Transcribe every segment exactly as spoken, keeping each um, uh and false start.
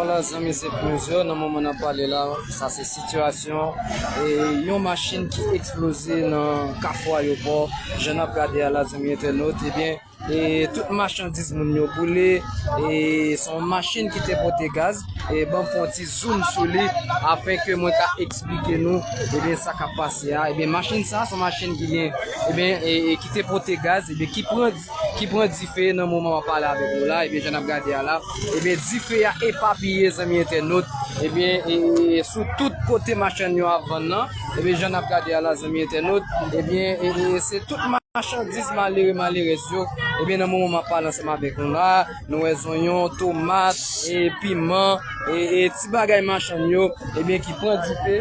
Vwala, zanmi, se Plusieurs. Nan moman n ap pale la, sa se sitiyasyon, e, yon machin ki eksploze nan Kafou Ayewopò. Jan n ap gade a la, zanmi entènot, ebyen, e, tout machandiz moun yo boule. E, se yon machin ki te pote gaz. E, ban m fè yon ti zoom sou li, afin ke mwen ka eksplike nou, ebyen, sa k ap pase a. Ebyen, machin sa, se yon machin ki gen, ebyen, e, e, ki te pote gaz, ebyen, ki pran ki pran dife nan moman m ap pale avèk nou la, ebyen, jan n ap gade a la, ebyen, dife a epapiye, zanmi entènot, ebyen, e, e, sou tout kote machann yo ap vann nan, ebyen, jan n ap gade a la, zanmi entènot, ebyen, e, e, se tout machandiz malere, malerèz yo, ebyen, nan moman m ap pale ansanm avèk nou la, nou wè zonyon, tomat, e, piman, e, e, ti bagay machann yo, ebyen, ki pran dife,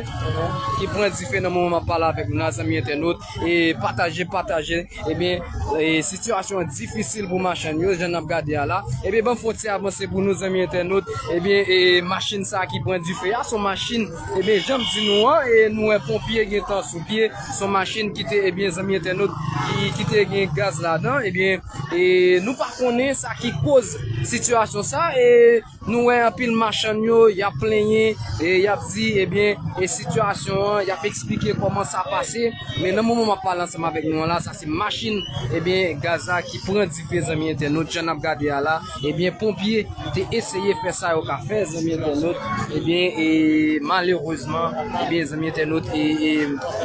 ki pran dife nan moman m ap pale avèk nou la, zanmi entènot, e, pataje, pataje, ebyen, e, sitiyasyon an difisil pou machann yo, jan n ap gade a la. Ebyen, ban m fè yon ti avanse pou nou, zanmi entènot. Ebyen, e, machin sa a ki pran dife a, se yon machin, ebyen, jan m di nou an, e, nou wè ponpye gentan sou pye, se yon machin ki te, ebyen, zanmi entènot, ki, ki te gen gaz ladan, ebyen, e, nou pa konnen sa ki koz sitiyasyon sa, e, nou wè anpil machann yo, y ap plenyen, e y ap di, ebyen, e sitiyasyon an, y ap eksplike kòman sa pase. Men nan moman m ap pale ansanm avèk nou an la, sa se machin, ebyen, gaz la ki pran dife, zanmi entènot, jan n ap gade a la. Ebyen, ponpye te eseye fè sa yo ka fè, zanmi entènot. Ebyen, e malerezman, ebyen, zanmi entènot, e, e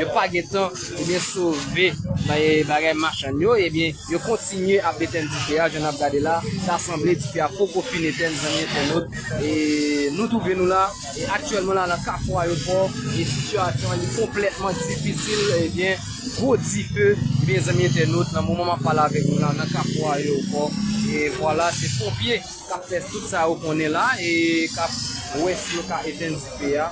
yo pa gentan, ebyen, sove, e, bagay machann yo, ebyen, yo kontinye ap etèn dife a, jan n ap gade la, ta sanble dife a poko fin etèn, zanmi entènot. E nou twouve nou la, e aktyèlman la, nan Kafou Ayewopò, e sitiyasyon an li konplètman difisil, ebyen, gwo dife, ebyen, zanmi entènot, nan moman m ap pale avèk nou la, nan Kafou Ayewopò, e vwala, se ponpye k ap fè tout sa yo konnen la, e k ap wè si yo ka etèn dife a.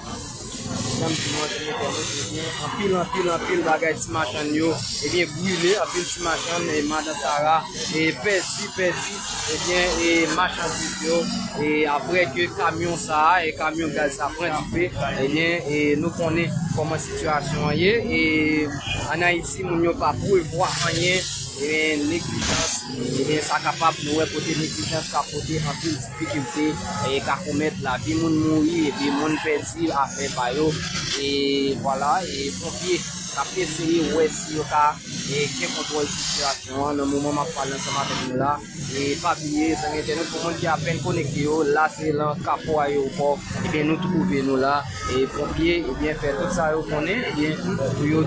Jan m di nou an, ti entènot, ebyen, anpil, anpil, anpil bagay ti machann yo, ebyen, brile, anpil ti machann, e madan Sara, e pèdi, pèdi, ebyen, e machandiz yo, e apre ke kamyon sa a, e kamyon gaz sa pran dife, ebyen, e nou konnen kòman sitiyasyon an ye, e ann Ayiti, moun yo pa prevwa anyen, ebyen, neglijans, ebyen, sa kapab, nou wè kote neglijans ka pote anpil difikilte, e ka komèt lavi moun mouri, epi moun pèdi afè pa yo, e vwala, e ponpye k ap eseye wè si yo ka, e gen kontwòl sitiyasyon an, nan moman m ap pale ansanm avèk nou la, e pa bliye, zanmi entènot, pou moun ki apèn konekte yo, la se lan Kafou Ayewopò, ebyen, nou twouve nou la, e ponpye, ebyen, fè tout sa yo konnen, ebyen, pou yo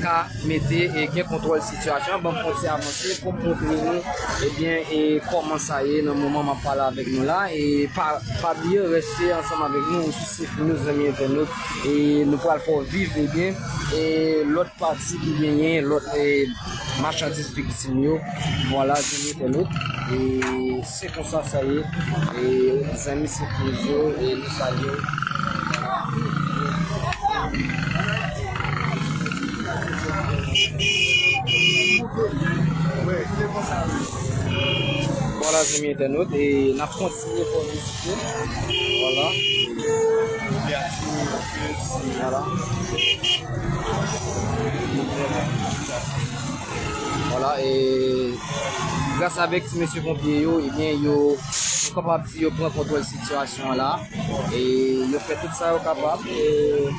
ka mete, e gen kontwòl sitiyasyon an. Ban m fè yon ti avanse pou m montre nou, ebyen, e kòman sa ye nan moman m ap pale avèk nou la, e pa, pa bliye reste ansanm avèk nou, ou sou Sif News, zanmi entènot, e nou pral fè w viv, ebyen, e lòt pati ki genyen lòt, e machandiz viktim yo. Vwala, zanmi entènot. E se konsa sa ye. E zanmi Sif News yo, e nou salye w. Vwala, zanmi entènot, e n ap kontinye fè w vizite. Vwala. Vwala. Vwala, e gras avèk ti mesye ponpye yo, ebyen, yo, nou kapab di yo pran kontwòl sitiyasyon an la. E yo fè tout sa yo kapab, e,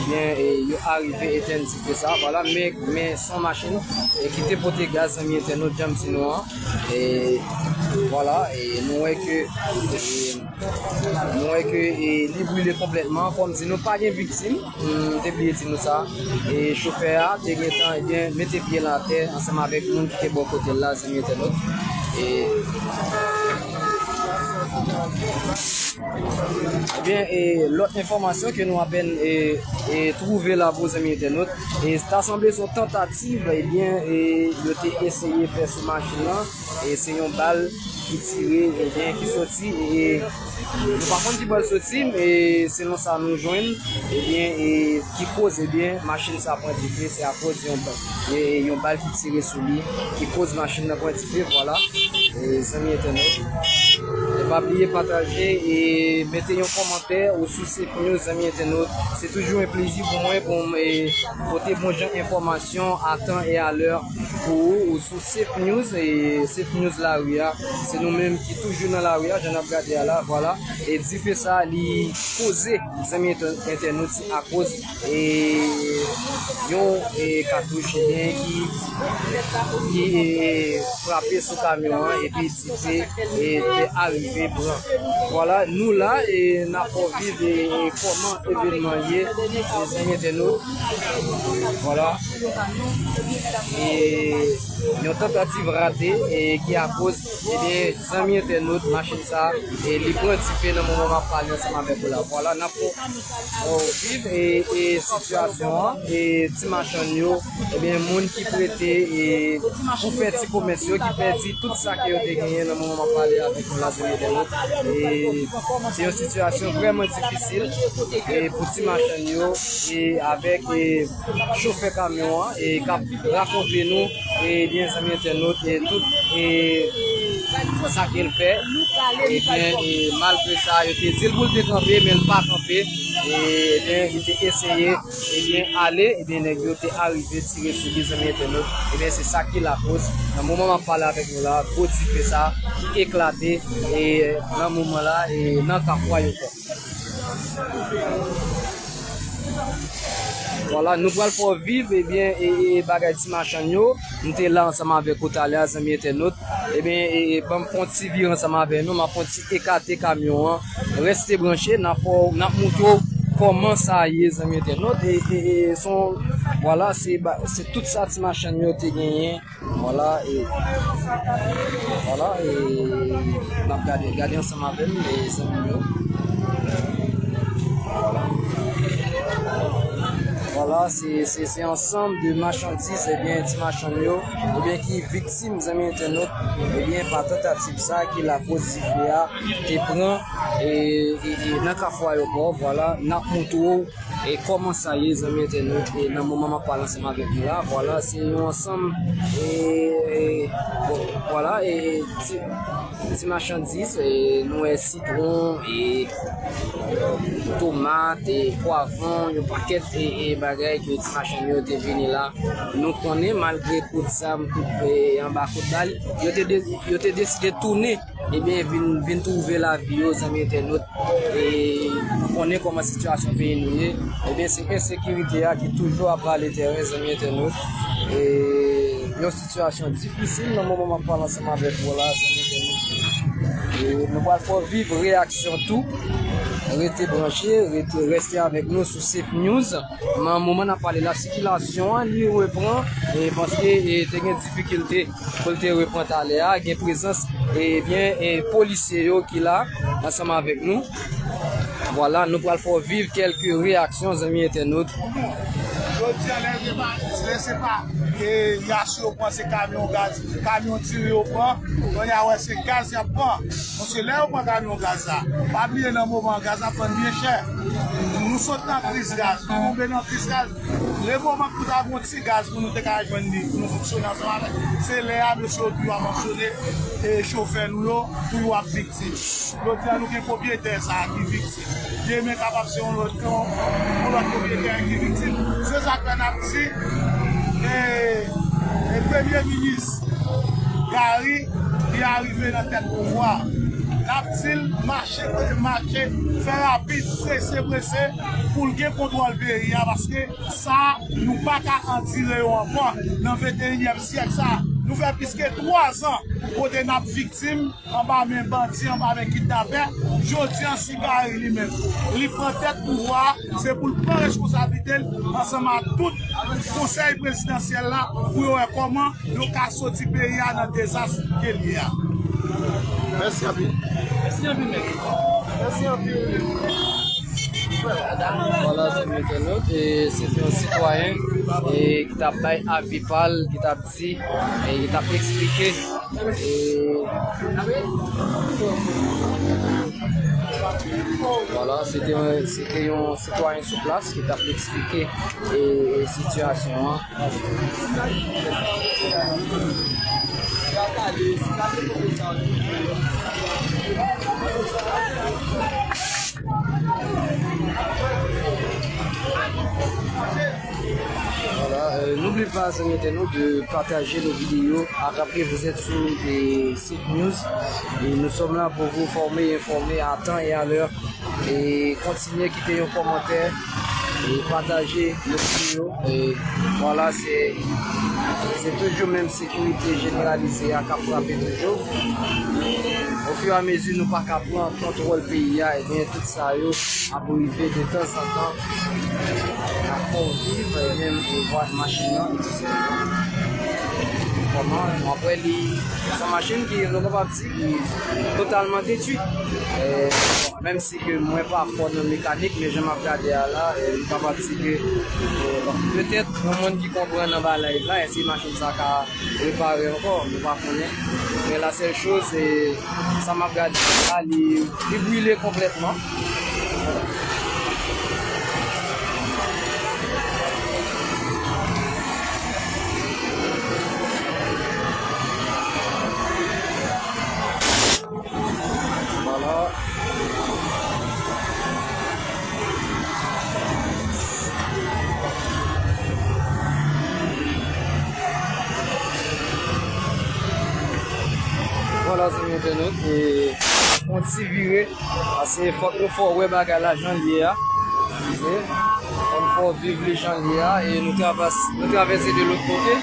ebyen, e yo arive etèn dife sa, vwala, men, men se yon machin, e, ki te pote gaz, zanmi entènot, jan m di nou an. E, vwala, e nou wè ke, e, nou wè ke, e, li brile konplètman. Kòm di nou, pa gen viktim. M te bliye di nou sa. E chofè a te gentan, ebyen, mete pye l atè ansanm avèk moun ki te bò kote l la, zanmi entènot. E, ebyen, e lòt enfòmasyon ke nou apèn, e, e twouve la pou zanmi entènot, e ta sanble se yon tantativ, ebyen, e yo te eseye fè sou machin nan. E se yon bal ki tire, ebyen, ki soti, e nou pa konn ki bò l soti, e selon sa nou jwenn, ebyen, e ki koz, ebyen, machin sa pran dife, se akoz yon ba-, e yon bal ki tire sou li, ki koz machin nan pran dife, vwala. E zanmi entènot, e Pa bliye pataje e mete yon kòmantè ou sou Safe News, zanmi entènot. Se toujou yon plezi pou mwen pou m, e, pote bon jan enfòmasyon a tan e a lè pou ou, ou sou Safe News. E Safe News lari a, se nou menm ki toujou nan lari a, jan n ap gade a la, vwala. E dife sa, li koze, zanmi entè-, entènot, se akoz e yon, e, katouch, ebyen, ki, ki, e, frape sou kamyon an, epi dife, e, te arive pran. Vwala, nou la, e n ap fè w viv, e, e, kòman evènman ye, e, zanmi entènot. Vwala. E yon tantativ rate, e, ki akoz, ebyen, zanmi entènot, machin sa, e, li pran dife nan moman m ap pale ansanm avèk ou la. Vwala, n ap fè w viv, e, e sitiyasyon an, e ti machann yo, ebyen, moun ki prete, e pou fè ti komès yo, ki pèdi tout sa ke yo te genyen nan moman m ap pale avèk nou la, zanmi entènot. E se yon sitiyasyon vrèman difisil, e pou ti machann yo, e avèk, e chofè kamyon an, e k ap rakonte nou, e byen, zanmi entènot, e tout, e sa ke l fè. Ebyen, e malgre sa, yo te di l pou l te kanpe, men l pa kanpe. E, ebyen, li te eseye, ebyen, ale, ebyen, nèg yo te arive tire sou li, zanmi entènot. Ebyen, se sa ki lakoz, nan moman m ap pale avèk nou la, gwo dife sa ki eklate, e nan moman la, e nan Kafou Ayewopò. Vwala, nou pral fè w viv, ebyen, e, e, e bagay ti machann yo. M te la ansanm avèk ou talè a, zanmi entènot. Ebyen, e, e, ban m fè yon ti vire ansanm avèk nou, m ap fè yon ti ekate kamyon an. Reste branche, n ap fè w, n ap montre w kòman sa ye, zanmi entènot. E, e, e, se yon, vwala, se ba-, se tout sa ti machann yo te genyen. Vwala, e, vwala, e, n ap gade, gade ansanm avè m, e, zanmi yo. Vwala. Vwala, se, se, se ansanm de machandiz, ebyen, ti machann yo, ebyen, ki viktim, zanmi entènot, ebyen, pa tantativ sa ki lakoz dife a te pran, e, e, e, nan Kafou Ayewopò, vwala, n ap montre w e kòman sa ye, zanmi entènot, e nan moman m ap pale ansanm avèk nou la, vwala, se yon ansanm, e, e, bon, vwala, e, ti, ti machandiz, e, nou wè sitwon, e, tomat, e, pwavwon, yon pakèt, e, e, bagay ke ti machann yo te vini la. Nou konnen, malgre kout zam, kout, e, anba kout bal, yo te de-, yo te deside tounen, ebyen, vin, vin twouve lavi yo, zanmi entènot. E nou konnen kòman sitiyasyon peyi nou ye. Ebyen, se ensekirite a ki toujou ap vale tèren, zanmi entènot. E yon sitiyasyon difisil nan moman m ap pale ansanm avèk ou la, zanmi entènot. E nou pral fè w viv reyaksyon tou. Rete branche, rete, reste avèk nou sou Safe News. Nan moman n ap pale la, sikilasyon an, li repran, e paske, e, te gen difikilte pou l te repran talè a, gen prezans, ebyen, e, polisye yo ki la ansanm avèk nou. Vwala, nou pral fè w viv kèlke reyaksyon, zanmi entènot. Jodi a, lè se pa, lè se pa, e, yachi yo pran, se kamyon gaz, kamyon diri yo pran, kounye a wè se gaz y ap pran. Paske lè yo pran kamyon gaz la, pa bliye nan moman an gaz ap vann byen chè. Nou sot nan kriz gaz, nou tonbe nan kriz gaz. Le moman pou ta gon ti gaz pou nou te ka jwenn li, pou nou fonksyone ansanm avèk, se lè a mesye yo toujou ap fonksyone, e chofè nou yo toujou ap viktim. Jodi a nou gen pwopyetè sa a ki viktim. Demen kapab se yon lòt, yon, yon lòt pwopyetè ki viktim. Se sa k fè n ap di, e, e premye minis Gary ki arive nan tèt pouvwa. N ap di l mache, mache, fè rapid, prese, prese, pou l gen kontwòl peyi a, paske sa, nou pa ka andire yo ankò nan venteyinyèm syèk sa. Nou fè plis ke twazan kote n ap viktim anba men bandi, anba men kidnapè. Jodi a, si Gary li menm, li pran tèt pouvwa a, se pou l pran responsablite l ansanm ak tout konsèy prezidansyèl la pou yo wè kòman yo ka soti peyi a nan dezas ke l ye a. Mèsi anpil. Mèsi anpil, mèt. Mèsi anpil. Vwala, zanmi entènot, e se te yon sitwayen, e ki t ap bay avi pa l, ki t ap di, e ki t ap eksplike, e, vwala, se te yon, se te yon sitwayen sou plas ki t ap eksplike, e, e sitiyasyon an. Vwala, Pas, zanmi entènot, de partager nos vidéos. Ah, rappelez, vous êtes sous des sites news. Et nous sommes là pour vous former, informer à temps et à l'heure. Et continuez, quitter un commentaire et partager nos vidéos. Et voilà, c'est c'est toujou menm sekirite jeneralize a k ap frape toujou. Ofiramezi nou pa ka pran kontwòl peyi a, ebyen, tout sa yo ap rive de tanzantan. N ap fè w viv, e menm ou vwa machin nan, e tout sa. Kòman, apre li, se yon machin ki, nou kapab di, ki totalman detwi. E, menm si ke mwen pa fò nan mekanik, men jan m ap gade a la, e, m kapab di ke, e, bon, petèt, yon moun ki konprann anba live la, èske machin sa ka repare ankò, nou pa konnen. Men la sèl choz, e, sa m ap gade la, li, li brile konplètman. Vwala. Vwala, zanmi entènot, e, yon ti vire, paske fòk nou fè w wè bagay la jan l ye a. Fòk nou fè w viv li jan l ye a, e nou travès-, nou travèse de lòt kote.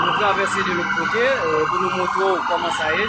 Nou travèse de lòt kote, e, pou nou montre w kòman sa ye.